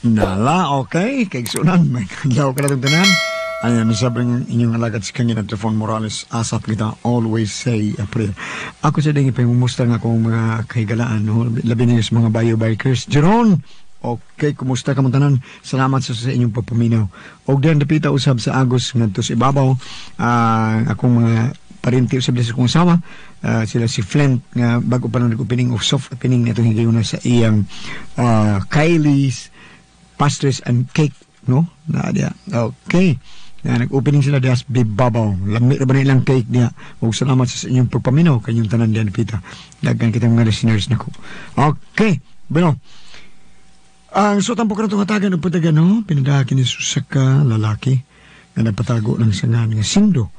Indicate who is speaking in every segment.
Speaker 1: Nala, okay. Kaigsunan, may kadlaw ka na itong tanan. Ayan, sabi ng inyong alagad si Kanya Trifon Morales, asap kita, always say a prayer. Ako sa dingi, pangumusta nga akong mga kahigalaan, no? Labi na sa mga bio-bikers. Jeron, okay, kumusta ka mong tanan? Salamat sa inyong pagpaminaw. Og diyan dapita usab sa Agos ngadto sa ibabaw, akong mga parinti usab sa akong asawa, sila si Flint nga bago pa lang nag-opening of soft opening na itong higayuna sa iyang Kylie's Pastries and Cake, no? Na diya. Okay. Na nag-opening sila diya sa Bibabaw. Lami ra ba nilang cake diya? Ug salamat sa inyong pagpaminaw kanyong tanan diya dapita. Daghan kitang mga listeners nako. Okay. Bueno. Ang sutan po kanatong hatagan og patagan, no? Pinadaha kini sa ka lalaki nga nagpatago ng sangan nga Sindo.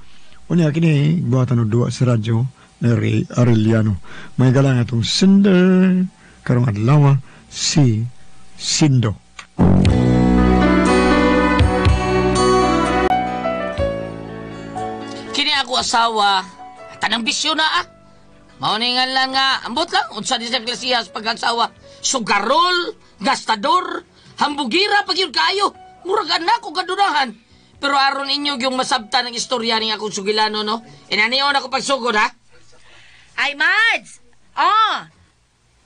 Speaker 1: Unya kini buhatan og duwa sa radyo ni Ray Arellano. May galang atong sender karong adlaw si Sindo.
Speaker 2: Kini ako asawa, tanang bisyo na ah. Mao ni nga lang nga, ambot lang, unsa di sa klasiya sa pag-asawa. Sugarol, gastador, hambugira pag yun kayo. Murag anak ko kadunahan. Pero aron inyo yung masabta ng istorya ning akong sugilano, no? Inaniyon ako pagsugod, ha?
Speaker 3: Ay, Mads! Ah!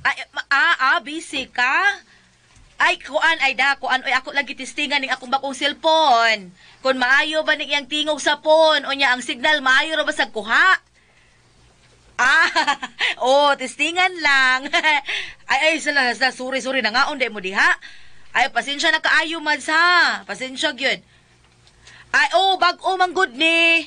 Speaker 3: Ay, busy ka? Ay, kuan, ay da, kuan. Oy, ako lang gitistingan ning akong bagong cellphone. Kung maayo ba ning iyang tingog sa phone, o niya ang signal, maayo ra ba sa kuha? Ah, oh, tistingan lang. Ay, ay, sala, sala, sorry, sorry, nangaon di mo diha. Ay, pasensya na kaayo, Mads, ha? Pasensya, gyud. Ay, oh, bag-o man good ni.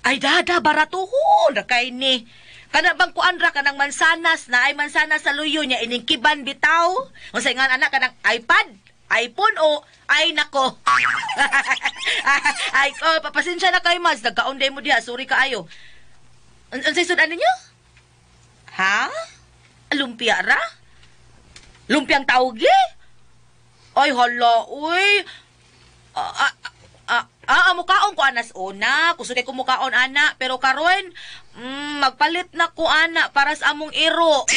Speaker 3: Ay, dada, baratuhon, kay ni. Kana bang kuan ra kanang mansanas na ay mansanas sa luyo niya ining kiban bitaw. Unsay nga anak kanang iPad, iPhone o ay nako. Ay, oh, pasensya na kay Mads, nagkaon day mo diha, sorry kaayo. Unsay sud-an ninyo? Ha? Lumpia ra? Lumpiang tawgi? Ay hala, uy. Mukaon ko anas una. Kusugay ko mukaon ana, pero karon magpalit na ko ana para sa among iro.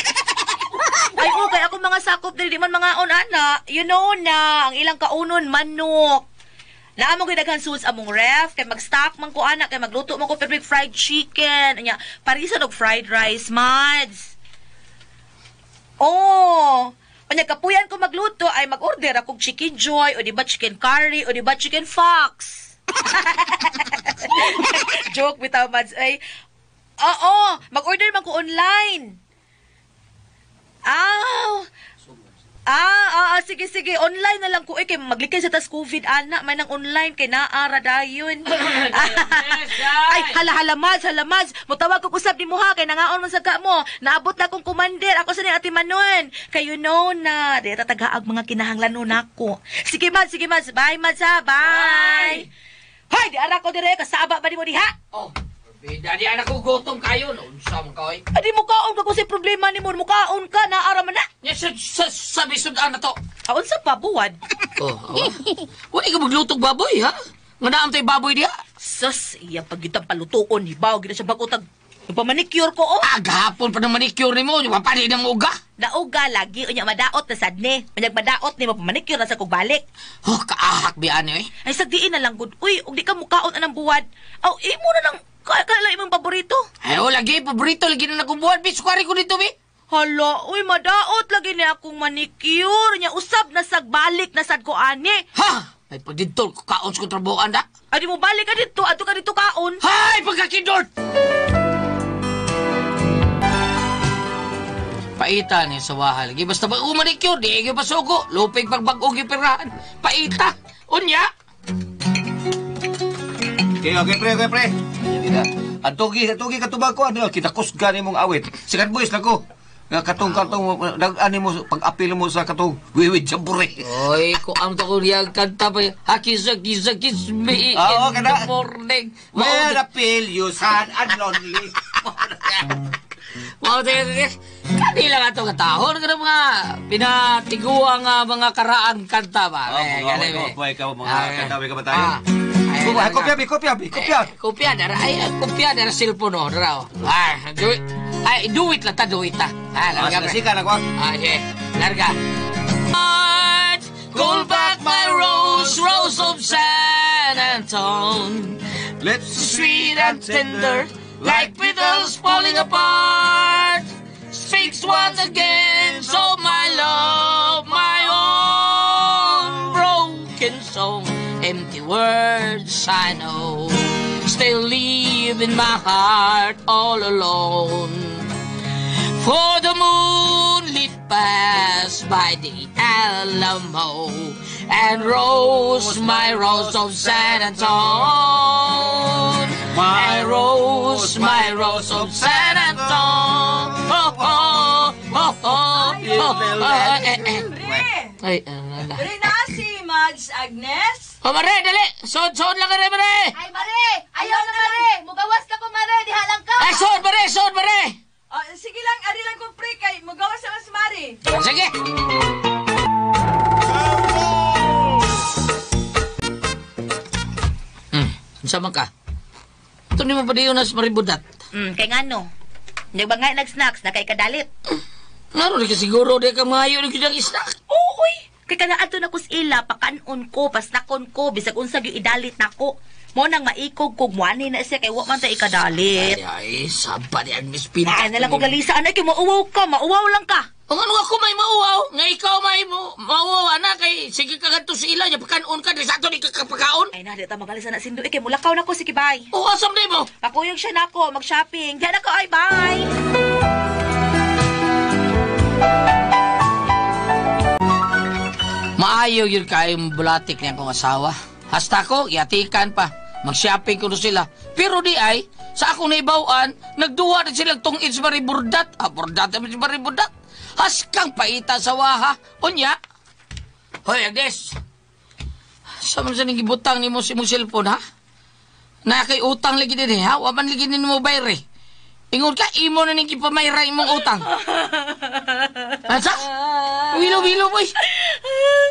Speaker 3: Ay okay, ako mga sakop diri di man mangaon ana. You know na, ang ilang kaunon manok. Naa mo gidaghan sauce among ref kay mag-stock man ko ana kay magluto man ko perfect fried chicken. Anya, parisa og fried rice, Mads. Oh, unya kapuyan ko magluto ay mag-order akong chicken joy o di ba chicken curry o di ba chicken fox. Joke bitaw, Mads. Ay, oo, mag-order man ko online. Aw. Sige, sige. Online na lang ko. Eh, kay maglikay sa tas COVID, ana. May nang online kay naara dayon. Ay, hala, hala, Mads, hala, Mads. Mutawag ko usab ni mo ha, kay nangaon man sa ka mo. Naabot na akong commander. Ako sa ni Ate Manon. Kayo know na. Di tatagaag mga kinahanglan nako. Sige, Mads, sige, Mads. Bye, Mads, ha. Bye. Hoy, di ara ko dire. Kasaba ba di mo diha?
Speaker 2: Oh, bida di anak ko gutom kayo. No, unsa man ka, oy?
Speaker 3: Adi mukaon ka kung say problema ni mo. Mukaon ka, naara man na.
Speaker 2: Nya sa sabi sudan na to.
Speaker 3: Ah, unsa pa, buwad?
Speaker 2: Oh, awa. Wala ka maglutog baboy, ha? Nga naam tayo baboy diha.
Speaker 3: Sus, iya pag gitang palutuon, hibaw, gina siya bagutag. Nagpamanicure ko, oh.
Speaker 2: Ah, gahapon pa ng manicure ni mo. Yung papalit ng uga.
Speaker 3: Nauga lagi, unya madaot na sad ni. Unya madaot ni, mapamanicure na sa kog balik.
Speaker 2: Oh, kaahak biyan eh.
Speaker 3: Ay, sagdiin na lang, good. Uy, ug di ka mukaon anang buwad. Aw, imo na lang, kaya lang imong paborito.
Speaker 2: Ay, oh, lagi, paborito, lagi na nagkubuhan. Bis, kuwari ko dito, bi.
Speaker 3: Hala, uy, madaot lagi ni akong manicure. Nya usab na sag balik na sad ko ani.
Speaker 2: Ha! Ay, pag dito, kaon sa kontrabuhan da.
Speaker 3: Adi mo balik ka dito, adto ka dito kaon.
Speaker 2: Hay, pagkakindot! Paita ni sa wahal. Lagi basta ba manicure, di gyud pasugo. Lupig pagbag-o gipirahan. Paita. Unya.
Speaker 4: Okay, okay, pre, okay, pre. Atugi, atugi katubag ko ano, kita kusga ni mong awit. Sikat boys nako. Nga katong katong dag-ani mo pag-apil mo sa katong wiwid jamboree.
Speaker 2: Oy, ko am to ko niyang kanta pa. Hakis kiss kiss me
Speaker 4: Oo,
Speaker 2: in
Speaker 4: kana.
Speaker 2: the morning.
Speaker 4: Where I feel you sad and lonely.
Speaker 2: Mao tayo. Kanila nga ito katahon ka mga pinatiguang mga karaan kanta ba?
Speaker 4: Oh,
Speaker 2: Eh,
Speaker 4: mga
Speaker 2: ganun,
Speaker 4: ikaw,
Speaker 2: eh.
Speaker 4: mga ikaw, mga
Speaker 2: Ah,
Speaker 4: kanta, may kabatayan.
Speaker 2: ah, ay,
Speaker 4: Ay, kopya, bi, kopya, bi, kopya.
Speaker 2: Eh, kopya, dara. Ay, kopya, dara cellphone, oh, dara, oh. Ah, do it. Ay, do it lang ta, do it ta. Ah,
Speaker 4: Ah,
Speaker 2: larga, pre.
Speaker 4: sika na ko.
Speaker 2: Ah, sige. Larga. Call back my rose, rose of San Antone.
Speaker 4: Lips
Speaker 2: Sweet and tender, like petals falling apart. Speaks once again, so my love, my own broken song. Empty words I know, still live in my heart all alone. For the moonlit pass by the Alamo and rose, my rose of San Antone. My rose of San Antone. Oh, oh, oh, oh, oh, oh, eh, eh.
Speaker 5: Pre!
Speaker 2: Ay, ano na.
Speaker 5: Pre na si Mads Agnes?
Speaker 2: Oh, mare, dali! Sood, sood lang ka rin, mare!
Speaker 3: Ay, mare! Ayaw na, mare! Mugawas na ko, mare! Diha lang ka!
Speaker 2: Ay, sood, mare! Sood, mare!
Speaker 5: Oh, sige lang, ari lang ko pre kay mugawas naman si Mari.
Speaker 2: Sige! Unsa man ka? Ito ni mo pa diyon na sa maribudat.
Speaker 3: Kay ngano? Nagbangay nag-snacks na kay kadalit.
Speaker 2: Ngano di ka siguro di ka maayo ni kitang isnak.
Speaker 3: Uy! Kay kana adto na kus ila, pakanon ko, pasnakon ko, bisag unsa gyud idalit nako. Mo nang maikog kog muani na siya kay wa man ta ikadalit.
Speaker 2: Ay, ay, saba ni Agnes Pinta.
Speaker 3: Naa na lang ko galisa anay kay mauwaw ka, mauwaw lang ka.
Speaker 2: Ang ano ako may mauwaw, nga ikaw may mauwaw, ana, kay sige ka ganito sa ila, pakanon ka, di sa ato di ka kapakaon.
Speaker 3: Ay na, di ta magalisa na sindo eh, kay mulakaw na ko sige bye.
Speaker 2: O, asam di mo?
Speaker 3: Pakuyog siya nako, mag-shopping. Diyan ako ay bye.
Speaker 2: Maayo yun kayo bulatik niya akong asawa. Hasta ko, yatikan pa. Mag-shopping ko na sila. Pero di ay, sa akong naibawan, nagduwa rin silang tungin sa mariburdat. Ah, burdat naman si mariburdat. Haskang paita sa waha. Unya. Hoy, Agnes. Sa man sa nagibutang ni mo si mong cellphone, ha? Na kay utang lagi din, ha? Waman lagi din mo bayre. Ingon ka, imo na ning gipamayra imong utang. Asa? Wilo-wilo, boy.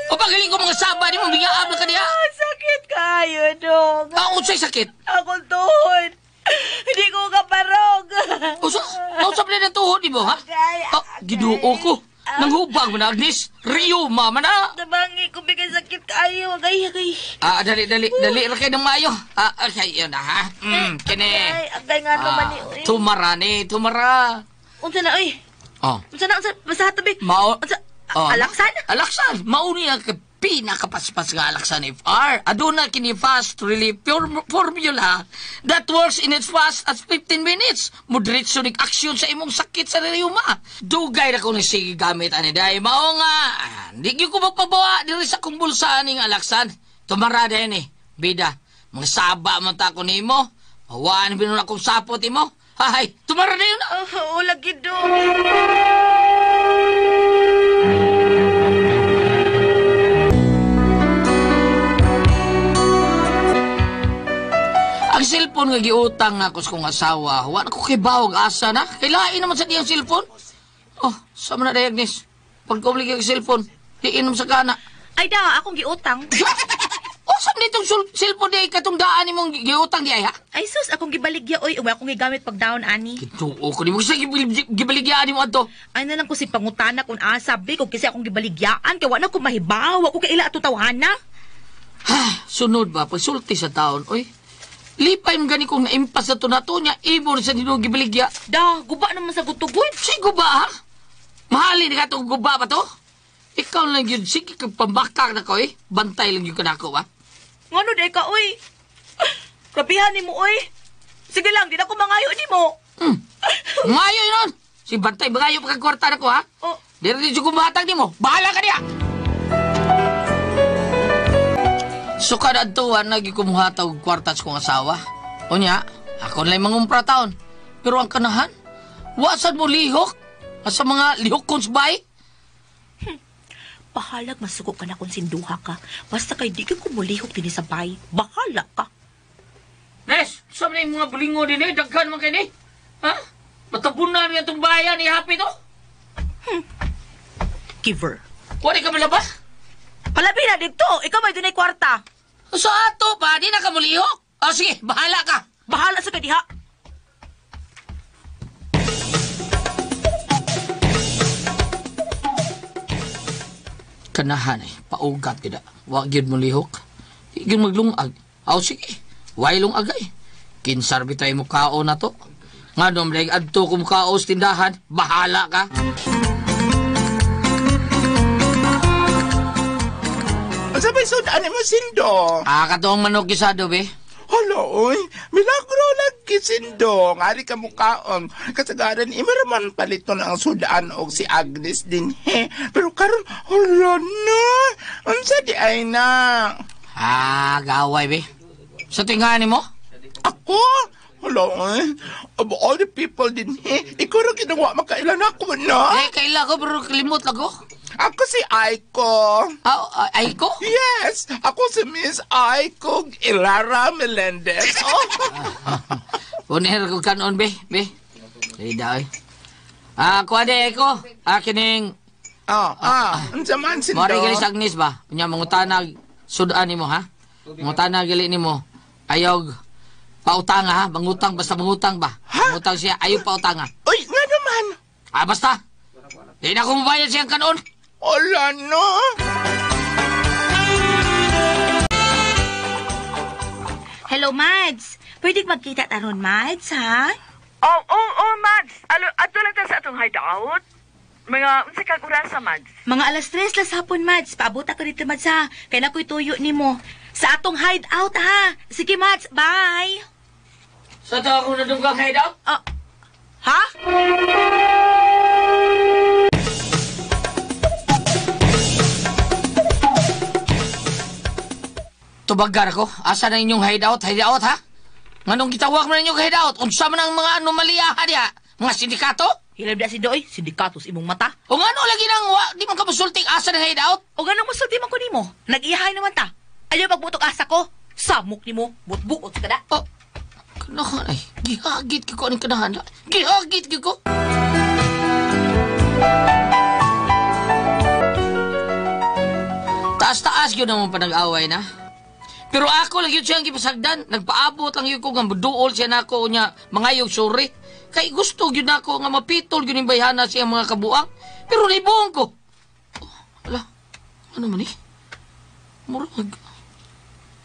Speaker 2: O pagaling ko mga saba ni mo, bigaab na ka diha.
Speaker 3: Sakit kayo, dong.
Speaker 2: Ah, unsay sakit?
Speaker 3: Akong tuhod. Hindi ko kaparog.
Speaker 2: Usa, usap na ng tuhod ni mo, ha? Ah, giduo ko. Nanghubang mo na, Agnes. Rio, mama na.
Speaker 3: Tabangi ko bigay sakit kayo. Agay, agay.
Speaker 2: Ah, dali, dali, dali. Ra kayo ng maayo. Ah, okay, yun na, ha? Kini.
Speaker 3: Ay, agay nga naman ni.
Speaker 2: Ah, tumara ni, tumara.
Speaker 3: Unsa na, oy?
Speaker 2: Oh.
Speaker 3: Unsa na, unsa? Basta tabi.
Speaker 2: Mao.
Speaker 3: Unsa?
Speaker 2: Oh.
Speaker 3: Alaksan?
Speaker 2: Alaksan. Mauni ang pinakapaspas nga alaksan FR. Aduna kini fast relief formula that works in as fast as 15 minutes. Mudritso nig aksyon sa imong sakit sa rheuma. Dugay na kung sige gamit ani day. Mao nga, di gyud ko magpabawa diri sa akong bulsa aning alaksan. Tumara din eh. Bida, mga saba man ta ko nimo. Mawaan binon akong sapot imo. Hay, tumara na yun.
Speaker 3: Oh, lagi dong.
Speaker 2: Ang cellphone nga giutang nga ko sa kong asawa, wa na ko kay bawag asa na. Kailain naman sa diyang cellphone. Oh, sa man na day, Agnes. Pag-oblig ang cellphone, diinom sa kana.
Speaker 3: Ay da, akong giutang.
Speaker 2: O, saan nitong cellphone di ay katong daan nimong giutang di ay, ha?
Speaker 3: Ay sus, akong gibaligya oy, uy akong gigamit pag down ani.
Speaker 2: Ginoo ko nimo sa gibaligyaan nimo adto.
Speaker 3: Ay na lang ko si pangutana kung asa bi kung kasi akong gibaligyaan kay wa na ko mahibaw, wa ko kaila ato tawhana.
Speaker 2: Ha, sunod ba pagsulti sa taon, oy. Lipay mo gani kong naimpas na to nato niya, imo sa dinong gibaligya.
Speaker 3: Da, guba naman sa gutugod.
Speaker 2: Sige guba, ha? Mahalin ka itong guba ba to? Ikaw lang yun, sige kang pambakak na ko, eh. Bantay lang yun ka na ako, ha?
Speaker 3: Ngano day ka oy? Grabihan nimo oy. Sige lang, di na ko mangayo nimo.
Speaker 2: Ngayo yun! Si Bantay, mangayo pa kang kwarta na ko, ha?
Speaker 3: Oh.
Speaker 2: Di rin yung kumatag nimo. Bahala ka niya! So kada adtuan, nagikumuhata og kwarta sa kong asawa. Unya, ako nala'y mangumpra taon. Pero ang kanahan, wasan mo lihok? Sa mga lihok kong sabay?
Speaker 3: Bahalag masuko ka na kung sinduha ka. Basta kay di ka kumulihok dinhi sa bay. Bahala ka.
Speaker 2: Nes, sa mga mga bulingo din eh, daghan man kay ni. Ha? Matabunan niya itong bayan, ihapi to.
Speaker 3: Giver.
Speaker 2: Wala ka malabas?
Speaker 3: Palabi na dito. Ikaw may dunay kwarta.
Speaker 2: Sa ato pa, di na ka mulihok. O sige, bahala ka.
Speaker 3: Bahala sa kadiha.
Speaker 2: Kanahan eh, paugat gida. Wa gyud mo lihok. Di gyud maglungag. Aw sige, way lungag ay. Kinsar bitay mo kao na to. Nga nom leg adto ko mukao sa tindahan, bahala ka.
Speaker 6: Asa ba'y sudan mo, Sindo?
Speaker 2: Ah, katong manok gisado be.
Speaker 6: Hala, oy. Milagro lagi, Sindo. Ngari ka mukaon. Kasagaran, imaraman paliton ang sudan og si Agnes din, he. Pero karon, hala na. Unsa di ay na?
Speaker 2: Ah, gaway be. Sa tingani mo?
Speaker 6: Ako? Hala, oy. Of all the people din, he. Ikaw ra ginawa makailan ako na.
Speaker 2: Eh, kaila ko pero kalimot lang ko.
Speaker 6: Ako si Aiko.
Speaker 2: Ah, ay ko?
Speaker 6: Yes, ako si Miss Aiko Ilara Melendez. Oh.
Speaker 2: Uner ko kanon be, be. Ay daw. Ah, kuha di ko. Ah, kining
Speaker 6: Unsa man, Sindo?
Speaker 2: Mari gali sa Agnes ba? Unya mangutanag sudan nimo ha? Mangutana gali nimo. Ayog pautanga ha, mangutang basta mangutang ba?
Speaker 6: Ha?
Speaker 2: Mangutang siya ayaw pautanga.
Speaker 6: Uy, nga naman.
Speaker 2: Ah, basta. Di na ko mabayad siyang kanon.
Speaker 6: Wala no.
Speaker 3: Hello, Mads. Pwede magkita taron, Mads, ha?
Speaker 5: Oh, oh, oh, Mads. Alo, adto lang ta sa atong hideout. Mga unsa kag orasa, Mads?
Speaker 3: Mga 3:00 las hapon, Mads. Paabot ako dito, Mads, ha? Kaya na ko'y tuyo nimo. Sa atong hideout, ha? Sige, Mads. Bye!
Speaker 2: Sa to ako nadunggang hideout?
Speaker 3: Ah, ha?
Speaker 2: Tubagar ko. Asa na inyong hideout? Hideout ha? Nganong gitawag man inyong hideout? Unsa man ang mga anomalya ha diha? Mga sindikato?
Speaker 3: Hilab na si Doy, sindikatos imong mata.
Speaker 2: O ngano lagi nang wa, di man ka musulting asa ng hideout?
Speaker 3: O ganong musulti man ko nimo. Nag-iyahay naman ta. Ayaw pagbutok asa ko. Samok nimo, butbuot ka da.
Speaker 2: Oh, kanahan ay, gihagit ko aning kanahan. Gihagit ko. Taas-taas yun ang mga panag-away na. Pero ako lang yun siyang gipasagdan. Nagpaabot lang yun ko nga muduol siya nako niya mangayog sorry. Kay gusto yun nako nga mapitol yun yung bayhana siyang mga kabuang. Pero libuong ko. Oh, ala, ano man eh? Murag,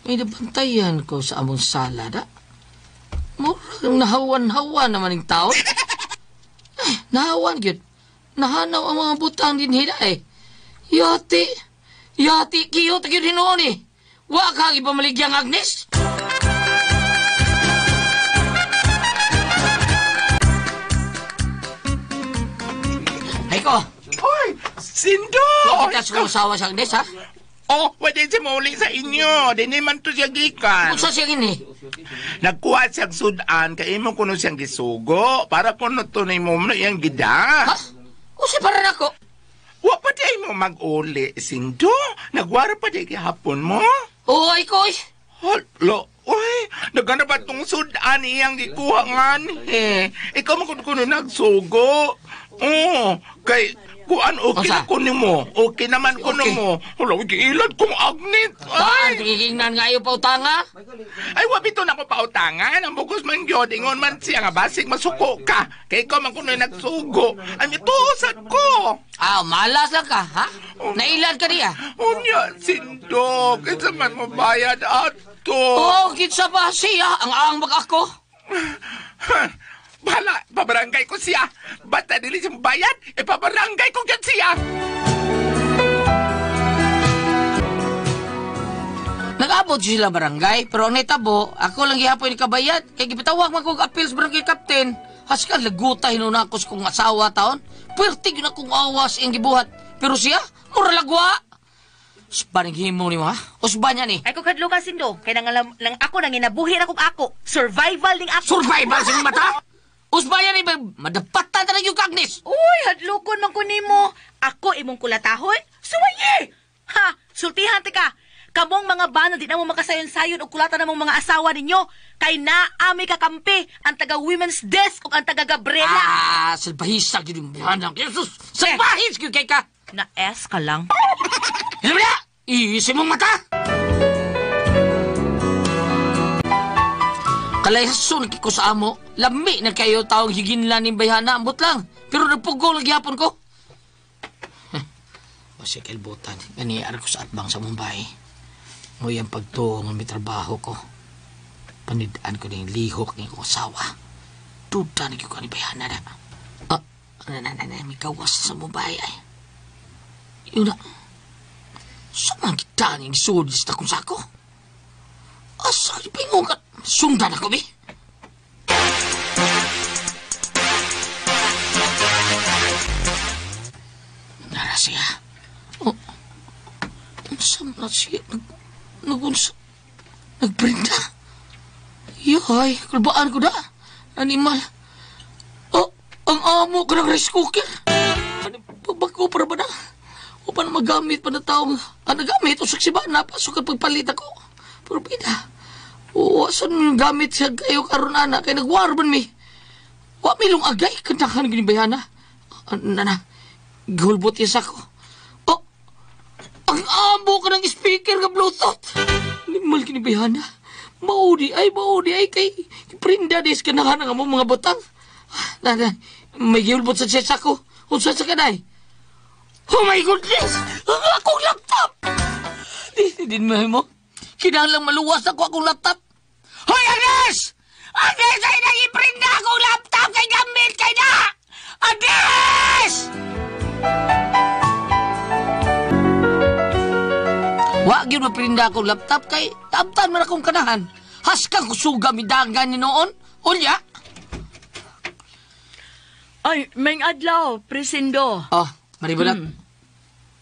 Speaker 2: may nabantayan ko sa among sala da. Murag, nahawan-hawan naman yung tao. Eh, nahawan yun. Nahanaw ang mga butang din hila eh. Yati, yati, kiyot yun hinuon eh. Wa ka ipamaligyang Agnes? Ay ko,
Speaker 6: Hoy, Sindo!
Speaker 2: wa kita sa usawa sa Agnes ha?
Speaker 6: Oh, pwede siya mauli sa inyo. Dini man to siya gikan.
Speaker 2: Unsa siya gini?
Speaker 6: Nagkuha siyang sudan, kay imo kuno siyang gisugo. Para kuno to ni mo no iyang gida.
Speaker 2: Ha? Usa para nako.
Speaker 6: Wa pa di mo mag-uli, Sindo. Nagwara pa di gihapon mo.
Speaker 2: Oo, ay ko.
Speaker 6: Hala, uy, nagana ba tong sudan iyang gikuha ngan eh. Ikaw man kuno kuno nagsugo. Oh, kay kuan okay
Speaker 2: Unsa?
Speaker 6: na kuno mo. Okay naman kuno
Speaker 2: Okay.
Speaker 6: mo. Hala, giilad kong Agnes.
Speaker 2: Taan,
Speaker 6: Ay,
Speaker 2: tigigingnan nga ayaw pautanga.
Speaker 6: ay wabito na ko pautangan. Ang bugos man gyud ingon man siya nga basig masuko ka. Kay ikaw man kuno nagsugo. Ay mituosad ko.
Speaker 2: Ah, malas lang ka, ha? Nailad ka niya.
Speaker 6: Unya, Sindo, kinsa man mo bayad ato.
Speaker 2: Oo, kinsa ba siya? Ang aang mag ako.
Speaker 6: Bahala, pabarangay ko siya. Basta dili siya bayad, ipabarangay ko gyud siya.
Speaker 2: Nag-abot sila barangay, pero ang naitabo, ako lang gihapon ni kabayad. Kay gipatawag man kong appeals barangay captain. Haskan, laguta hinuna ako sa kong asawa taon. Puwerte yun akong awas iyang gibuhat. Pero siya, mura lagwa. Usba ni himo ni mo, ha? Usba niya ni.
Speaker 3: Ay ko kadlo ka Sindo, kay nang, nang ako nang inabuhi na kong ako. Survival ning ako.
Speaker 2: Survival sa mata! Usba niya ni, madapatan na yung Agnes.
Speaker 3: Uy, hadlokon man ko nimo. Ako imong kulatahon? Suwaye! Ha, sultihan ti ka. Kamong mga bana di na mo makasayon-sayon og kulata namong mga asawa ninyo. Kay naami kakampi ang taga Women's Desk ug ang taga Gabriela.
Speaker 2: Ah, salbahisa gyud yung buhanan. Jesus, salbahis gyud kay ka.
Speaker 3: Na S ka lang.
Speaker 2: Alam na! Iisi mong mata! Kalayason ko sa amo, lami na kayo taong higinlan ni bayhana, ambot lang. Pero nagpugol ang gihapon ko. Basta kailbutan. Gani, ko sa atbang sa Mumbai. Nguyang pagtuo nga may trabaho ko. Panidaan ko ng lihok ni akong asawa. Duda na ko ni bayana na. Ah, na, may gawas sa Mumbai ay. Yun na. Sa mga kita ning sud sa akong sako? Asa, pingon ka. Sundan ako, bi. Nara siya. Oh, unsa man na siya? Nagunsa. Nagprinta. Yoy, kulbaan ko da. Animal. Oh, ang amo ko ng rice cooker. Ano, pagbago para ba na? O paano magamit pa na taong ang nagamit o saksiba na pasok at pagpalit ako. Pero bida, o asan yung gamit siya kayo karon ana kay nagwar man mi. Wa milong agay kantahan gini bayana. Nana, gulbot isa ko. Oh, ang amo ka ng speaker nga Bluetooth. Animal kini bayana. Maudi ay kay prinda des kanahan ang among mga butang. Nana, may gulbot sa siya ko. Unsa sa kanay? Oh my goodness! Ang akong laptop! Di mo. Kinahanglang maluwas ako akong laptop. Hoy, Agnes! Agnes, ay nag-iprinda akong laptop kay gamit kay na! Agnes! Wa gyud maprinda akong laptop kay taabtan man akong kanahan. Haskang kusuga midagan ni noon. Ulya!
Speaker 5: Ay, may adlaw, presindo.
Speaker 2: Oh, Maribulat.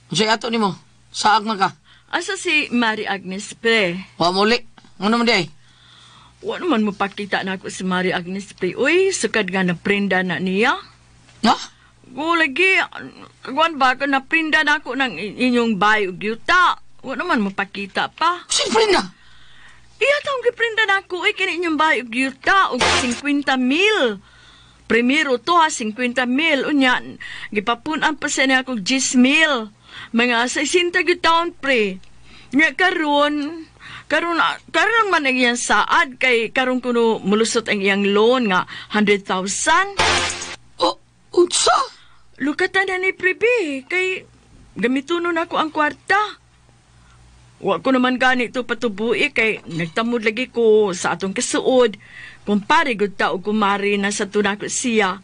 Speaker 2: Unsay ato nimo? Saag man ka?
Speaker 5: Asa si Mary Agnes, pre?
Speaker 2: Wa muli. Ano man di ay?
Speaker 5: Wa naman mo pakita na ako si Mary Agnes, pre. Uy, sukad nga naprinda na niya.
Speaker 2: Ha?
Speaker 5: Go lagi, kagwan ba ka naprinda na ako ng inyong bay ug yuta. Wa naman mo pakita pa.
Speaker 2: Sino prinda?
Speaker 5: Iya taong giprinda na ako, uy, kini inyong bay ug yuta og 50 mil. Primero to ha, 50 mil. Unya, gipapunan pa sa niya ako 10 mil. Mga 60 gyud taon, pre. Nya karon man ang iyang saad kay karon kuno mulusot ang iyang loan nga 100,000.
Speaker 2: Oh, unsa?
Speaker 5: Lukatan na ni pre, be, kay gamitunon ako ang kwarta. Wa ko naman ganito patubui kay nagtamod lagi ko sa atong kasuod. Kumpare gud ta og kumari na sa tunako siya.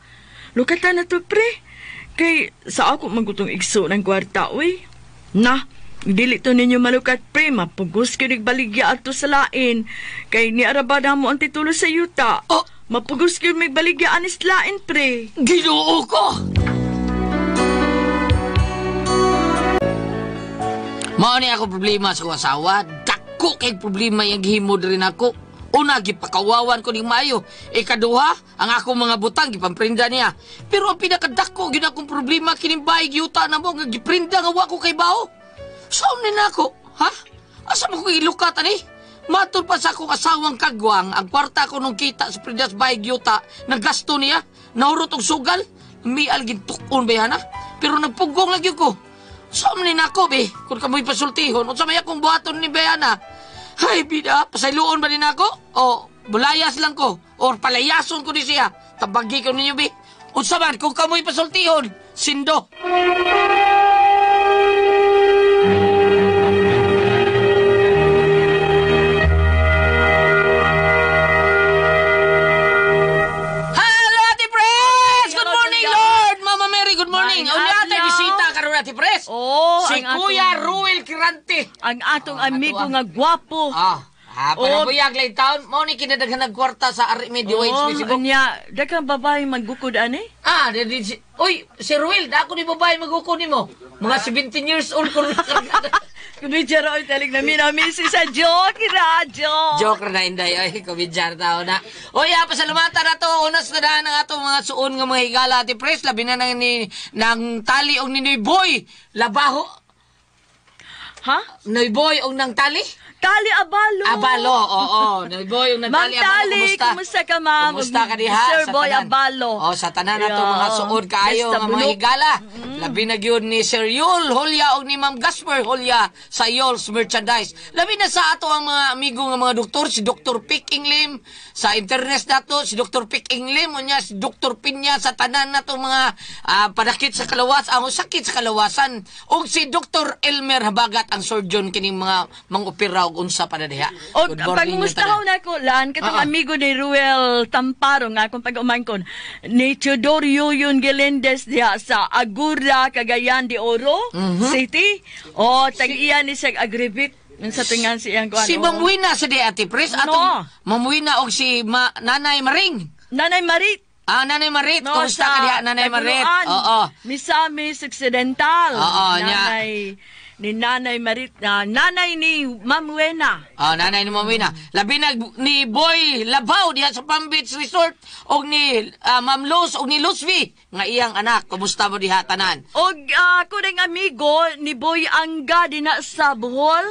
Speaker 5: Lukatan na to pre. Kay sa ako magutong igso ng kwarta uy. Na, dili to ninyo malukat pre, mapugos gyud baligya ato sa lain. Kay niaraba na mo ang titulo sa yuta.
Speaker 2: Oh.
Speaker 5: Mapugos gyud may baligya anis lain pre.
Speaker 2: Ginoo ko! Mao ni ako problema sa akong asawa. Dako kay problema yung gihimo rin ako. Una, gipakawawan ko ning maayo. Ikaduha, ang akong mga butang gipamprinda niya. Pero ang pinakadako gyud akong problema kining bahay giyuta na mo nga giprinda nga wa ko kay bao. Saan ni nako? Ha? Asa mo ko ilukat ani? Matod pa sa akong asawang kagwang, ang kwarta ko nung kita sa prindas bahay giyuta, nagasto niya, nahurot og sugal, mial gintukon ba na? Pero nagpugong lagi ko. Saan ni nako be? Kung kamoy pasultihon, unsa may akong buhaton ni Bayana? Ay, bida, pasayloon ba ni nako? O, bulayas lang ko. Or palayason ko ni siya. Tabagi ko ninyo, be. Unsa man, kung kamoy pasultihon, sindo. Hello, Ate Pres! Good morning, Lord! Mama Mary, good morning.
Speaker 5: Maayong
Speaker 2: Unya ate
Speaker 5: adlaw.
Speaker 2: bisita karon Ate Pres.
Speaker 5: Oh,
Speaker 2: si
Speaker 5: ang
Speaker 2: Kuya Ruel Kirante.
Speaker 5: Ang atong amigo
Speaker 2: ato, ah.
Speaker 5: nga gwapo.
Speaker 2: Ah, para
Speaker 5: Oh.
Speaker 2: buyag lay taon mo ni kinadaghan og kwarta sa Ari Media
Speaker 5: Oh,
Speaker 2: Wage Facebook.
Speaker 5: unya, daghang babae maggukod ani.
Speaker 2: Ah, di, si, uy, si Ruel, da ako ni babae magukon nimo. Mga 17 years old ko.
Speaker 5: Kumidya ra oy talig namin namin si sa joke radyo.
Speaker 2: Joker na inday, oy, komedyar tao na. Uy, pasalamatan na to. Unas na daan ang atong mga suon nga mga higala, Ate Pres. Labi na nang, ni, nang tali og ni Boy. Labaho.
Speaker 5: Ha?
Speaker 2: Noyboy og nang tali?
Speaker 5: Tali Abalo.
Speaker 2: Abalo, oo. Noyboy og nang
Speaker 5: Ma'am
Speaker 2: tali Abalo,
Speaker 5: Tali,
Speaker 2: kumusta?
Speaker 5: Kumusta ka, ma'am?
Speaker 2: Kumusta ka diha?
Speaker 5: Sir
Speaker 2: Sa
Speaker 5: Boy
Speaker 2: tanan.
Speaker 5: Abalo.
Speaker 2: Oh, sa tanan nato
Speaker 5: Yeah.
Speaker 2: mga suod kaayo
Speaker 5: Basta
Speaker 2: nga mga
Speaker 5: bulok.
Speaker 2: higala. Labi na gyud ni Sir Yul Holya og ni Ma'am Gasper Holya sa Yul's Merchandise. Labi na sa ato ang mga amigo nga mga doktor, si Dr. Pick Inglim sa internet nato, si Dr. Pick Inglim unya si Dr. Pinya sa tanan nato mga padakit sa kalawas, ang sakit sa kalawasan, ug si Dr. Elmer Habagat ang surgeon kining mga mangopera og unsa pa na diha.
Speaker 5: O
Speaker 2: Good morning
Speaker 5: pangumusta
Speaker 2: tanan.
Speaker 5: na ko lan katong amigo ni Ruel Tamparo nga akong pag-umangkon ni Teodoro Yun Gelendez diha sa Agura, Cagayan de Oro City. O tag-iya ni siya agribit sa tingan si iyang kuan.
Speaker 2: Si
Speaker 5: oh.
Speaker 2: Ma'am Wina sa di Ate Pres, atong
Speaker 5: No.
Speaker 2: Ma'am Wina og si Nanay Maring.
Speaker 5: Nanay Marit.
Speaker 2: Ah, Nanay Marit,
Speaker 5: No,
Speaker 2: kumusta ka diha, Nanay Marit?
Speaker 5: Taguluan.
Speaker 2: Oo.
Speaker 5: Misamis Occidental.
Speaker 2: Oo, nya.
Speaker 5: Nanay, ni Nanay Marit, nanay ni Ma'am Wena.
Speaker 2: Ah, nanay ni Ma'am Wina. Labi na ni Boy Labaw diha sa Palm Beach Resort og ni Ma'am Luz og ni Luzvi nga iyang anak. Kumusta mo diha tanan?
Speaker 5: Og ako ring amigo ni Boy Angga dinha sa Bohol.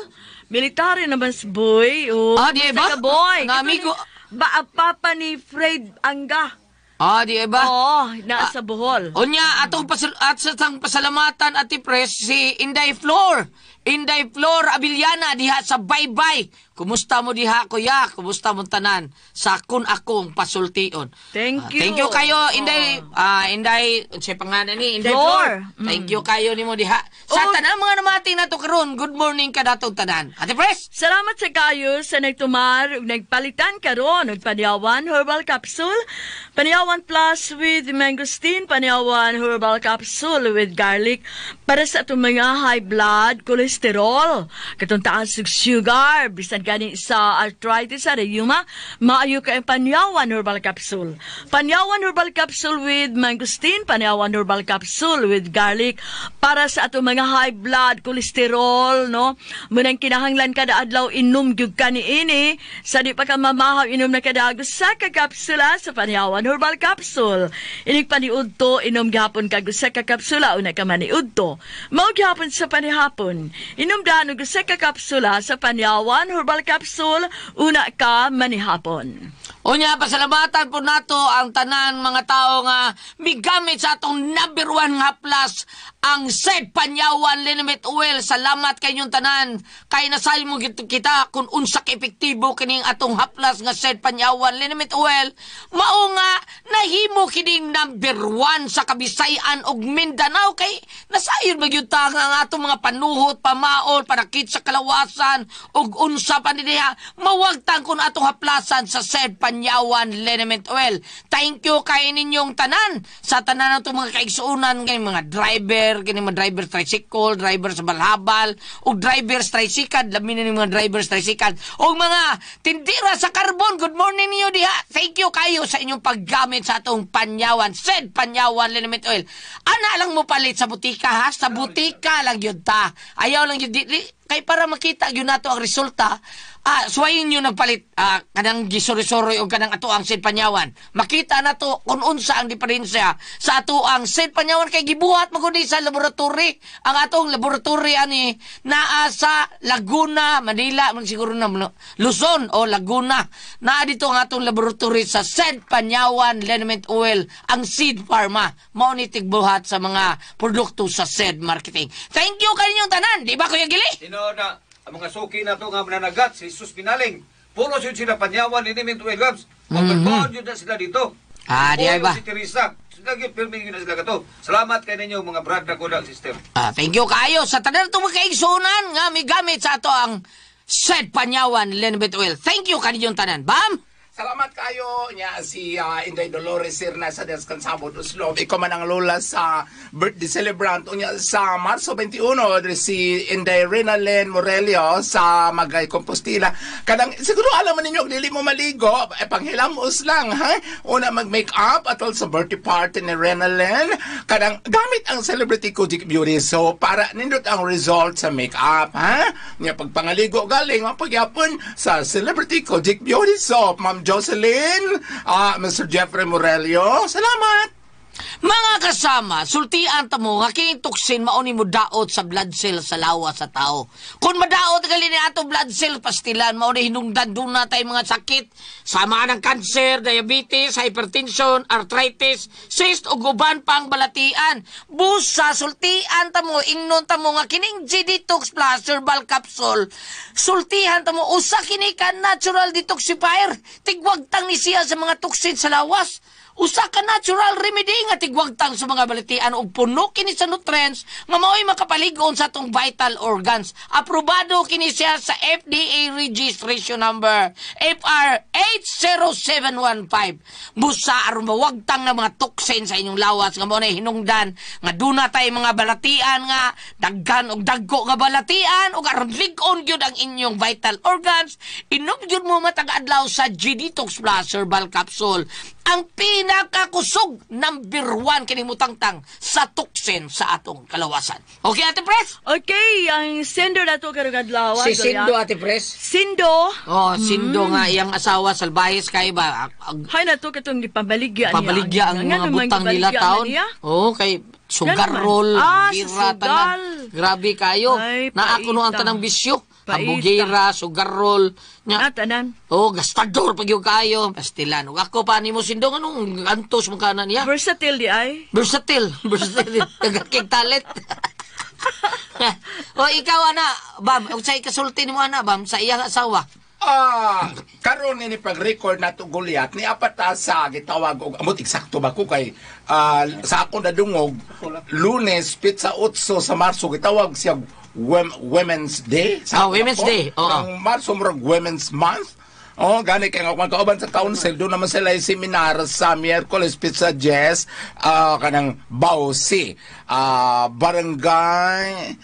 Speaker 5: Military naman si Boy. Oh,
Speaker 2: Ah, di
Speaker 5: kumusta
Speaker 2: ba?
Speaker 5: ka, Boy?
Speaker 2: Nga amigo.
Speaker 5: Ba, papa ni Fred Angga.
Speaker 2: Ah, di ba?
Speaker 5: Oo, nasa Bohol.
Speaker 2: Unya atong at sa tang pasalamatan Ate Pres si Inday Flor. Inday Flor Abiliana diha sa Baybay. Kumusta mo diha, kuya? Kumusta mo tanan sa kun akong pasultion?
Speaker 5: Thank you.
Speaker 2: Thank you kayo Inday, Inday unsay pangalan ni Inday
Speaker 5: Flor.
Speaker 2: Flor. Thank you kayo nimo diha. Sa
Speaker 5: Oh.
Speaker 2: tanan mga namati nato karon, good morning kadatong tanan. Ate Pres.
Speaker 5: Salamat sa kayo sa nagtumar ug nagpalitan karon og Panyawan Herbal Capsule, Panyawan Plus with mangosteen, Panyawan Herbal Capsule with garlic para sa atong mga high blood cholesterol, katong taas og sugar, bisan gani sa arthritis sa rheuma, maayo kay ang Panyawan Herbal Capsule. Panyawan Herbal Capsule with mangosteen, Panyawan Herbal Capsule with garlic para sa atong mga high blood cholesterol, no? Munang kinahanglan kada adlaw inom gyud ka niini sa di pa ka mamahaw, inom na kada usa ka kapsula sa Panyawan Herbal Capsule. Inig paniudto, inom gihapon kag usa ka kapsula una ka maniudto. Mao gihapon sa panihapon. Inom daan og usa ka kapsula sa Panyawan Herbal Capsule una ka manihapon.
Speaker 2: Unya, pasalamatan po nato ang tanan mga tao nga migamit sa atong number one nga plus, ang said Panyawan Liniment Oil. Salamat kay inyong tanan. Kay nasay mo kita kung unsa ka epektibo kining atong haplas nga said Panyawan Liniment Oil. Mao nga nahimo kining number one sa Kabisayan ug Mindanao kay nasayon magyud ta nga ang atong mga panuhot, pamaol, panakit sa kalawasan ug unsa pa ni diha mawagtang kun atong haplasan sa said Panyawan Liniment Oil. Thank you kay ninyong tanan sa tanan natong mga kaigsuonan kay mga driver, kini mga driver tricycle, driver sa balhabal ug driver sa tricycle, labi na ning mga driver sa tricycle ug mga tindira sa carbon. Good morning ninyo diha. Thank you kayo sa inyong paggamit sa atong Panyawan, said Panyawan Liniment Oil. Ana lang mo palit sa butika ha, sa butika lang yun ta. Ayaw lang yun kay para makita gyud nato ang resulta. Suwayin nyo nagpalit kanang gisuri-suri o kanang ato ang said Panyawan. Makita nato kung unsa ang diferensya sa ato ang said Panyawan kay gibuhat magud sa laboratory. Ang atong laboratory ani naa sa Laguna, Manila, man siguro na Luzon o Laguna. Naa dito ang atong laboratory sa said Panyawan Liniment Oil, ang Seed Pharma. Mao ni tigbuhat sa mga produkto sa said marketing. Thank you kaninyong tanan, di ba Kuya Gili?
Speaker 4: Tinuod na, ang mga suki na to nga mananagat, si Jesus Pinaling. Puno yun sila Panyawan, Liniment Oil Gabs. Magbalbaon yun na sila dito.
Speaker 2: Ah, di ay ba?
Speaker 4: Si Teresa. Sila yun, pirmi yun na sila kato. Salamat kay ninyo mga brad na kulang sister.
Speaker 2: Ah, thank you kayo sa tanan itong mga kaigsunan nga may gamit sa ato ang said Panyawan Liniment Oil. Thank you kaninyong tanan. Bam!
Speaker 6: Salamat kayo niya si Inday Dolores Sirna sa Descansabot Oslo. Ikaw man ang lola sa birthday celebrant unya sa Marso 21 diri si Inday Renalen Morelio sa Magay Compostela. Kanang siguro alam man ninyo dili mo maligo, eh, panghilamos lang ha. Una mag-make up atol sa birthday party ni Renalen. Kanang gamit ang Celebrity Kojic Beauty Soap para nindot ang result sa make up ha. Nya pagpangaligo galing mapagyapon sa Celebrity Kojic Beauty Soap. Ma'am Jocelyn, Mr. Jeffrey Morelio, salamat!
Speaker 2: Mga kasama, sultian ta mo nga kining toxin mao ni modaot sa blood cell sa lawas sa tao. Kung madaot gali ni ato blood cell pastilan, mao ni hinungdan duna tay mga sakit sama ng cancer, diabetes, hypertension, arthritis, cyst ug uban pang balatian. Busa sultian ta mo, ingnon ta mo nga kining G Detox Plus Herbal Capsule. Sultihan ta mo usa kini ka natural detoxifier. Tigwagtang ni siya sa mga toxin sa lawas. Usa ka natural remedy nga tigwagtang sa mga balatian ug puno kini sa nutrients nga mao'y makapalig-on sa atong vital organs. Aprobado kini siya sa FDA registration number FR 80715. Busa aron mawagtang ng mga toxin sa inyong lawas nga mao na hinungdan nga duna tay mga balatian nga daghan og dagko nga balatian ug aron lig-on gyud ang inyong vital organs, inom gyud mo matag adlaw sa G Detox Plus Herbal Capsule. Ang pinakakusog number 1 kini mutangtang sa toxin sa atong kalawasan. Okay, Ate Pres?
Speaker 5: Okay, ang sendo na to karong adlaw.
Speaker 2: Si Sindo, Ate Pres.
Speaker 5: Sindo.
Speaker 2: Oh, Sindo nga iyang asawa salbahis kay ba?
Speaker 5: Hay na to katong gipabaligya niya.
Speaker 2: Pabaligya ang
Speaker 5: Nga
Speaker 2: mga
Speaker 5: naman
Speaker 2: butang nila
Speaker 5: gibaligya
Speaker 2: taon.
Speaker 5: niya?
Speaker 2: Oh, kay sugarol,
Speaker 5: Ah,
Speaker 2: gira,
Speaker 5: sa sugal.
Speaker 2: tanan. Grabe kayo.
Speaker 5: Ay,
Speaker 2: Naa kuno ang
Speaker 5: paita.
Speaker 2: tanang bisyo.
Speaker 5: Paita.
Speaker 2: Hambugera, sugarol. Nya,
Speaker 5: Ah, tanan.
Speaker 2: oh, gastador pag yung kayo. Pastilan. Ug ako pa nimo Sindo anong antos mo kana niya?
Speaker 5: Versatile di ay.
Speaker 2: Versatile. Versatile. Nagakig talent. O ikaw ana, Bam, unsay kasulti nimo ana, Bam, sa iyang asawa?
Speaker 6: Ah, karon ni pag-record nato Goliath ni apat ta sa gitawag og amot eksakto ba ko kay sa ako nadungog Lunes pitsa 8 sa Marso gitawag siya Women's Day.
Speaker 2: Ah,
Speaker 6: Sa ako
Speaker 2: Women's
Speaker 6: ako.
Speaker 2: Day, oo.
Speaker 6: Ang Marso murag Women's Month. Oh, gani kay nga kauban sa council doon naman sila yung seminar sa Miyerkules Pizza Jazz kanang Bausi barangay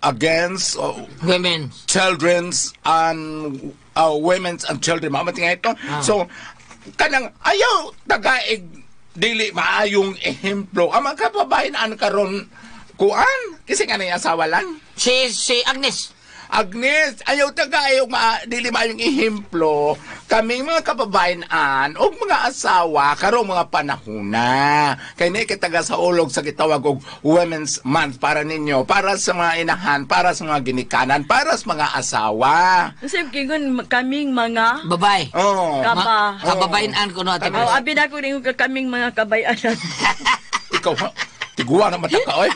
Speaker 6: against
Speaker 2: Women.
Speaker 6: Children's and women's and children mao man nga ito. So kanang ayaw tagaig dili maayong ehemplo ang mga kababayan an karon kuan kasi nga na asawa lang.
Speaker 2: Si Agnes.
Speaker 6: Agnes, ayaw tagay og dili maayong ehemplo kaming mga kababayan-an og mga asawa karong mga panahona. Kay ni kay taga sa ulog sa gitawag og Women's Month para ninyo, para sa mga inahan, para sa mga ginikanan, para sa mga asawa.
Speaker 5: Kasi kingon kaming mga
Speaker 2: Babae.
Speaker 6: Oh.
Speaker 5: Kaba.
Speaker 2: Kababayan ko no, Ate
Speaker 5: Oh,
Speaker 2: Pres.
Speaker 5: abi na ko ningon ka kaming mga kabayanan.
Speaker 6: Ikaw ha? Tiguan na mata ka. Oy.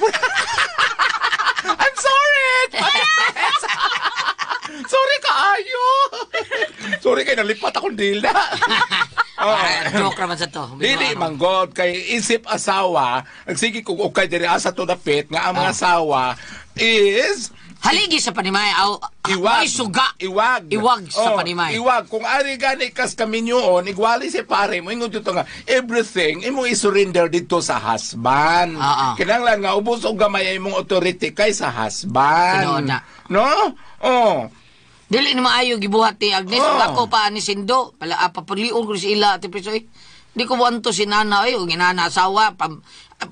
Speaker 6: I'm sorry. Ate Pres. Sorry kaayo. Sorry kay nalipat akong dila. Oh.
Speaker 2: Ah, joke raman sa to.
Speaker 6: Dili man god kay isip asawa, nagsige kog okay diri asa to dapit nga ang mga asawa is
Speaker 2: Haligi sa panimay. Aw,
Speaker 6: iwag.
Speaker 2: Ay, suga.
Speaker 6: Iwag.
Speaker 2: Iwag sa
Speaker 6: Oh,
Speaker 2: panimay.
Speaker 6: Iwag. Kung ari gani kas kaminyoon, igwali si pare mo, ingon dito nga, everything, imong isurrender dito sa husband.
Speaker 2: Ah, ah.
Speaker 6: Kinahanglan nga, ubos og gamay ang imong authority kay sa husband.
Speaker 2: Tinuod na.
Speaker 6: No? Oh.
Speaker 2: Dili ni maayo gibuhat ni Agnes.
Speaker 6: Oh.
Speaker 2: Ug ako pa ni Sindo. Pala papulion ko si ila Ate Pres. Oy. Di ko wanto si nana oy ug inana asawa pam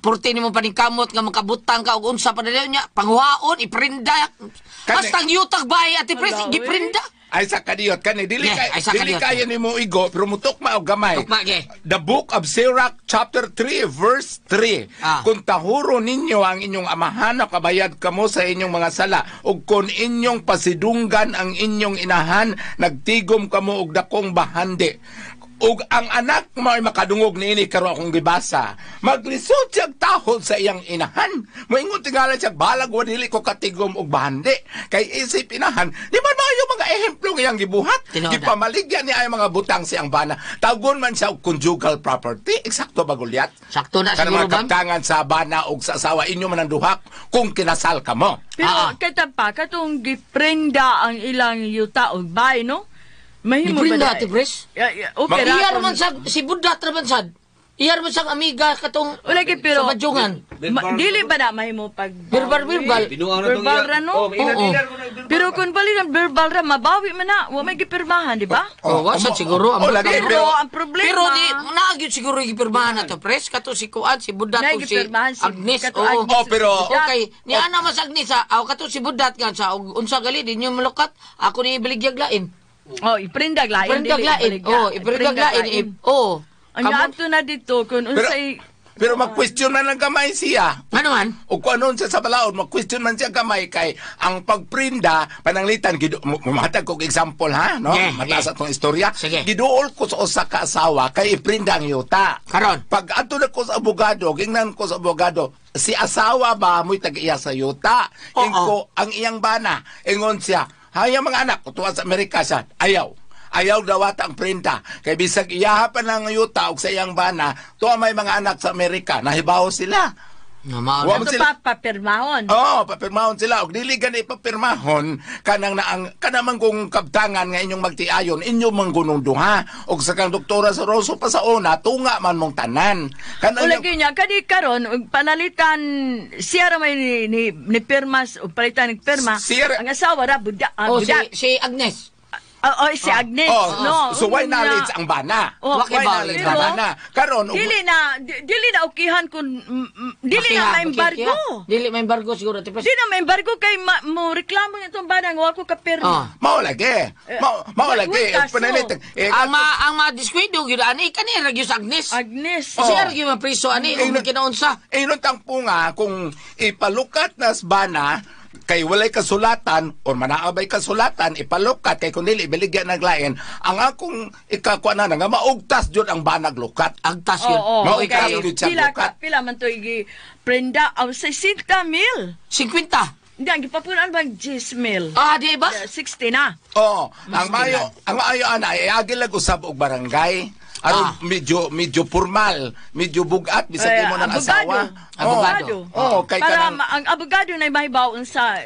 Speaker 2: purti nimo paningkamot nga makabutang ka og unsa pa dali niya panghuaon iprinda.
Speaker 6: Kani-
Speaker 2: Basta ang yutag bahay Ate Pres
Speaker 5: Hala, oy.
Speaker 2: giprinda.
Speaker 6: Ay sa kadiyot kani dili
Speaker 2: Yeah,
Speaker 6: kay
Speaker 2: ay, sa
Speaker 6: dili
Speaker 2: kadiyot.
Speaker 6: kaya nimo igo pero mutukma og gamay.
Speaker 2: Tukma, ge.
Speaker 6: The Book of Sirach chapter 3 verse 3.
Speaker 2: Ah.
Speaker 6: Kung tahuro ninyo ang inyong amahan kabayad kamo sa inyong mga sala ug kung inyong pasidunggan ang inyong inahan nagtigom kamo og dakong bahandi. Ug ang anak mo ay makadungog niini karon akong gibasa. Maglisod siyang tahod sa iyang inahan. Moingon tingala siya balag wa dili ko katigom og bahandi. Kay isip inahan, di man maayo mga ehemplo nga iyang gibuhat.
Speaker 2: Tinuod na.
Speaker 6: Gipamaligya niya ay mga butang siyang bana. Tawgon man siya og conjugal property. Eksakto ba Goliath?
Speaker 2: Sakto na
Speaker 6: Kanang
Speaker 2: siguro,
Speaker 6: mga
Speaker 2: Bam.
Speaker 6: kaptangan sa bana og sa asawa inyo man ang duha kung kinasal ka mo.
Speaker 5: Pero
Speaker 2: Ah, ah.
Speaker 5: kata pa katong giprenda ang ilang yuta og bay no? Mahimo ba
Speaker 2: Giprenda
Speaker 5: di ay?
Speaker 2: Ate Pres.
Speaker 5: Ya, ya, okay ra
Speaker 2: Iyar
Speaker 5: kung-
Speaker 2: man sa si Buddha ra man sad. Iyar man sang amiga katong
Speaker 5: Wala gyud, pero
Speaker 2: sa Madjungan.
Speaker 5: Dili ba na mahimo pag
Speaker 2: Verbal verbal.
Speaker 4: Binuang na tong
Speaker 5: Verbal
Speaker 4: iya.
Speaker 5: ra no?
Speaker 4: Oh, ina
Speaker 2: Oo.
Speaker 4: dinar ko na verbal.
Speaker 5: Pero kung bali ng verbal ra mabawi man na, wa may gipirmahan, di ba?
Speaker 2: Oh, wa sad siguro ang
Speaker 6: Oh, lagi,
Speaker 5: Pero,
Speaker 6: pero
Speaker 5: ang problema
Speaker 2: Pero di naagyo siguro gipirmahan na to pres kato si Kuan si Buddha
Speaker 5: Naay
Speaker 2: to si
Speaker 5: gipirmahan si-
Speaker 2: Agnes.
Speaker 5: kato
Speaker 2: Oo.
Speaker 5: Agnes
Speaker 6: Oh, pero-
Speaker 5: si Buddha.
Speaker 2: Okay, ni ana mas Agnes ha. Aw kato si Buddha nga sa og unsa gali di nyo malukat. Ako ni ibaligyag lain.
Speaker 5: Oh, iprindag lain.
Speaker 2: Iprindag
Speaker 5: dili
Speaker 2: lain.
Speaker 5: ibaligya.
Speaker 2: Oh, iprindag lain. Oh.
Speaker 5: Ang
Speaker 2: Kamon.
Speaker 5: adto na dito kung
Speaker 6: Pero,
Speaker 5: unsay
Speaker 6: pero mag-question man lang gamay siya.
Speaker 2: Ano man?
Speaker 6: O kung ano siya sa balaod, mag-question man siya gamay kay ang pagprinda, pananglitan, mumatag kog example ha, no?
Speaker 2: Yeah,
Speaker 6: Mataas
Speaker 2: yeah.
Speaker 6: atong istorya.
Speaker 2: Sige.
Speaker 6: Giduol ko sa usa ka asawa kay iprinda ang yuta.
Speaker 2: Karon.
Speaker 6: Pag adto na ko sa abogado, gingnan ko sa abogado, si asawa ba mo'y tag-iya sa yuta?
Speaker 2: Oo.
Speaker 6: Ingko ang iyang bana, ingon siya, hayang mga anak, tuwa sa Amerika siya, ayaw. Ayaw dawata ang printa. Kay bisag iyaha pa ng yuta og sa iyang bana, tuwa may mga anak sa Amerika, nahibaw sila.
Speaker 2: No, mao
Speaker 6: Wa
Speaker 2: na.
Speaker 6: man
Speaker 5: Ato
Speaker 6: sila-
Speaker 5: pa papirmahon.
Speaker 6: Oo, papirmahon sila. Og dili gani papirmahon kanang naang kanang kung kabtangan nga inyong magtiayon, inyong manggunong duha. Og sa kang doktora sa Rosso pa sa una, tunga man mong tanan. Kanang
Speaker 5: Wala niya kani karon og panalitan siya ra may ni pirmas og palitan ng pirma.
Speaker 6: Siya
Speaker 5: Ang asawa ra buda,
Speaker 2: Oh, si,
Speaker 5: budak.
Speaker 2: si Agnes.
Speaker 5: Oh, si Agnes,
Speaker 6: Oh,
Speaker 5: no.
Speaker 6: so why
Speaker 5: Nga.
Speaker 6: knowledge ang bana?
Speaker 5: Oh,
Speaker 6: Why
Speaker 2: Why
Speaker 6: knowledge ang
Speaker 5: pero-
Speaker 6: bana? Karon og-
Speaker 5: Dili na dili na okihan kung dili na
Speaker 2: Makiha,
Speaker 5: maembargo.
Speaker 2: makikiha. Dili maembargo siguro. Tipes.
Speaker 5: Dili na maembargo kay mo reklamo niya itong banang wa ko ka pirma.
Speaker 2: Oh.
Speaker 6: Mao lagi. Mao lagi.
Speaker 5: wait, kaso.
Speaker 6: Pananglitan. Eh,
Speaker 2: Ang ma diskwendo gyud ani kani ra gyud sa Agnes.
Speaker 5: Agnes.
Speaker 6: Oh.
Speaker 2: Siya ra gyud mapriso ani
Speaker 6: Eh,
Speaker 2: ug kinaunsa.
Speaker 6: Eh, nun tangpo nga, kung ipalukat na bana, kay walay kasulatan or manaabay kasulatan, ipalukat, kay kung dili, ibaligyan ng lain, ang akong ikakuha na nga, maugtas jud ang banag lukat.
Speaker 2: Agtas yun.
Speaker 5: Oo,
Speaker 6: Mao
Speaker 5: kay
Speaker 6: ikaw gyud siya
Speaker 5: pila
Speaker 6: lukat.
Speaker 5: pila man to igi prenda aw 60 mil.
Speaker 2: 50.
Speaker 5: Hindi, ang gipapunan bang 10 mil.
Speaker 2: Ah, di ba?
Speaker 5: 60 na.
Speaker 6: Oo, ang maayo ana ay agi lang usab og barangay. Aron medyo medyo formal, medyo bugat bisag
Speaker 5: Eh,
Speaker 6: imo ng
Speaker 5: abogado.
Speaker 6: asawa.
Speaker 2: Abogado.
Speaker 6: Oo, kay
Speaker 5: para
Speaker 6: kanang
Speaker 5: ang abogado na mahibaw sa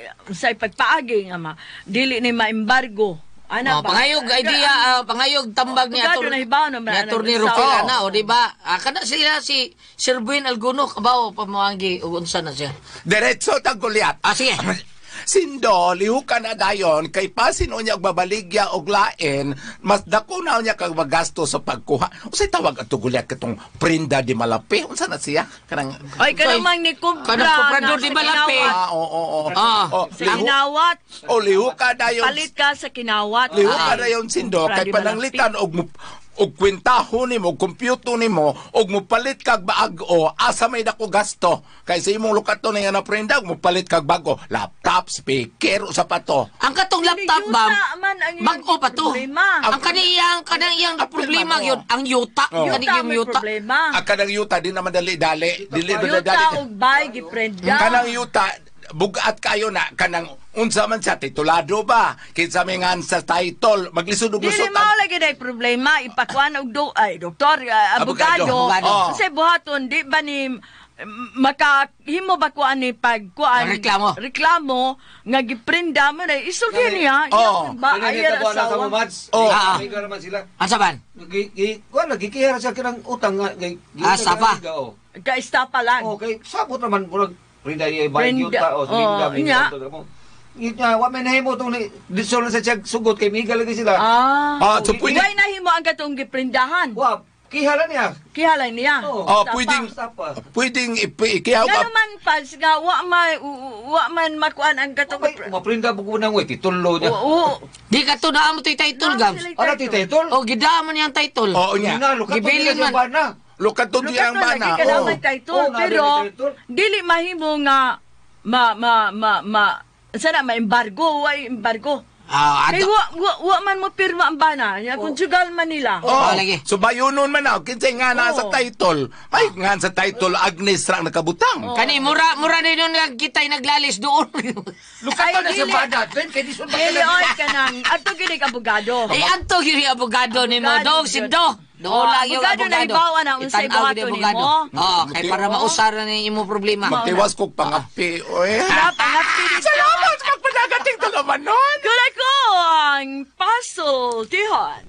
Speaker 5: ipagpaagi nga ma dili ni maembargo. Ana
Speaker 2: Oh,
Speaker 5: ba?
Speaker 2: pangayog idea, pangayog tambag ni
Speaker 5: Abogado
Speaker 2: Ator
Speaker 5: na hibaw na
Speaker 2: ni
Speaker 5: man-
Speaker 2: Attorney
Speaker 5: ang
Speaker 2: Rufil
Speaker 5: asawa.
Speaker 2: ana, o di ba? Ah, kana sila si Sir Buin Alguno kabaw pamuangi ug unsa na siya.
Speaker 6: Diretso tag Goliat.
Speaker 2: Ah, sige.
Speaker 6: Sindo, lihukan na dayon kay pasin unya og babaligya og lain, mas dako na unya kag magasto sa pagkuha. Unsay tawag ato Goliat katong prinda di malapi? Unsa na siya? Kanang
Speaker 5: Ay kanang ni kumpra.
Speaker 2: Kanang kumprador
Speaker 5: na
Speaker 2: di
Speaker 5: sa
Speaker 2: Malapi.
Speaker 5: kinawat.
Speaker 6: Ah, oo, oo, oo.
Speaker 2: Ah.
Speaker 6: Oh,
Speaker 5: Sa kinawat.
Speaker 6: oh, lihuka dayon.
Speaker 5: Palit ka sa kinawat.
Speaker 6: Lihuka
Speaker 5: Ay,
Speaker 6: dayon sindo
Speaker 5: kumpra
Speaker 6: kay
Speaker 5: di
Speaker 6: pananglitan og og kwentaho nimo, og kompyuto nimo, og mopalit kag baag-o, asa may dako gasto. Kay sa imong lukaton nga naprenda, og mopalit kag bago, laptop, speaker, usa pa to.
Speaker 2: Ang katong laptop
Speaker 5: Yuta
Speaker 2: ba?
Speaker 5: man ang iyang
Speaker 2: Bag-o pa to.
Speaker 5: problema.
Speaker 2: Ang kaniyang kanang iyang
Speaker 6: Ang
Speaker 2: problema
Speaker 6: problema,
Speaker 2: gyud ang yuta.
Speaker 6: Oh.
Speaker 2: Kani
Speaker 5: Yuta
Speaker 2: yung
Speaker 5: may
Speaker 2: yuta.
Speaker 5: problema.
Speaker 6: Ang kanang yuta di naman dali-dali, dili
Speaker 5: Yuta
Speaker 6: dali-dali.
Speaker 5: og bay giprenda.
Speaker 6: Kanang yuta bugat kayo na kanang unsa man siya titulado ba kinsa may ngan sa title maglisod og
Speaker 5: Dili
Speaker 6: lusot
Speaker 5: mao lagi day problema ipakuan og do ay doktor abogado.
Speaker 6: Abogado.
Speaker 2: Abogado.
Speaker 6: Oh.
Speaker 5: Kasi buhaton di ba ni makahimo ba kuan ni pagkuan
Speaker 2: Reklamo.
Speaker 5: reklamo nga giprinda mo na isulti niya.
Speaker 6: Oh.
Speaker 5: Iyang ba
Speaker 4: Ay,
Speaker 5: ay
Speaker 4: sa
Speaker 5: asawa.
Speaker 4: mo, Mads.
Speaker 6: Oh.
Speaker 2: Ah.
Speaker 4: May naman sila.
Speaker 2: Asa ban?
Speaker 4: Kuan nagkikihara siya kanang utang nga
Speaker 2: Ah, sapa.
Speaker 5: Kaista pa lang.
Speaker 4: Okay, sabot naman murag rinda niya bayad
Speaker 5: Rinda.
Speaker 4: yuta o
Speaker 5: Oh,
Speaker 4: rinda may
Speaker 5: nya.
Speaker 4: mo. Nya wa may nahimo tong disol na sa siya sugot kay miga lagi sila.
Speaker 5: Ah.
Speaker 6: Ah, so pwede
Speaker 5: Way nahimo ang katong giprindahan.
Speaker 4: Wa kihala niya.
Speaker 5: Kihalay niya.
Speaker 4: Oh.
Speaker 6: Oh,
Speaker 5: Stapa.
Speaker 6: pwedeng
Speaker 4: Stapa.
Speaker 6: pwedeng ikihaw
Speaker 5: Nga
Speaker 6: ka
Speaker 5: naman pas nga wa man makuan ang katong
Speaker 4: Okay, maprinda mo nang way titulo niya.
Speaker 5: Oo.
Speaker 2: Di ka to naa mo to'y title gams.
Speaker 4: Ano ti title?
Speaker 2: O gidaan mo niyang title.
Speaker 6: Oo niya.
Speaker 4: Nga, lukat
Speaker 2: Gibilin
Speaker 4: nila
Speaker 2: man.
Speaker 4: sa bana.
Speaker 6: Lukaton diya ang
Speaker 5: Lukaton
Speaker 6: bana.
Speaker 5: lagi ka
Speaker 6: Oh.
Speaker 5: naman title,
Speaker 4: Oh, naa
Speaker 5: pero
Speaker 4: rin title.
Speaker 5: dili mahimo nga ma ma ma ma sana ma-embargo, way embargo.
Speaker 2: Ah,
Speaker 5: Kay
Speaker 2: ato.
Speaker 5: wa man mo pirma ang bana, ya conjugal man nila.
Speaker 6: Oh,
Speaker 2: Oh, lagi.
Speaker 6: so bayunon man na kinsay nga na sa
Speaker 5: Oo.
Speaker 6: title. Ay nga sa title Agnes ra ang nakabutang.
Speaker 2: Kani mura mura ni nun nga kita'y naglalis doon.
Speaker 4: Lukaton na
Speaker 5: Ay,
Speaker 4: sa
Speaker 5: dili.
Speaker 4: bana. Then kay disol ba
Speaker 5: Dili oy kanang ato gid abogado.
Speaker 2: Eh anto gyud yung abogado ni mo
Speaker 5: Abogado
Speaker 2: dong
Speaker 5: gyud.
Speaker 2: sindo. Doon
Speaker 5: Oh,
Speaker 2: lang yung
Speaker 5: abogado na
Speaker 2: abogado.
Speaker 5: hibawa na unsay
Speaker 2: Itan-aw gyud
Speaker 5: buhaton
Speaker 2: abogado.
Speaker 5: nimo.
Speaker 2: Oo, kay para mausara ni imo problema.
Speaker 6: Magtiwas kog pangapi oy.
Speaker 5: Dapat
Speaker 6: Salamat pagpadagating taga manon.
Speaker 5: Kulay ko ang puzzle tihon.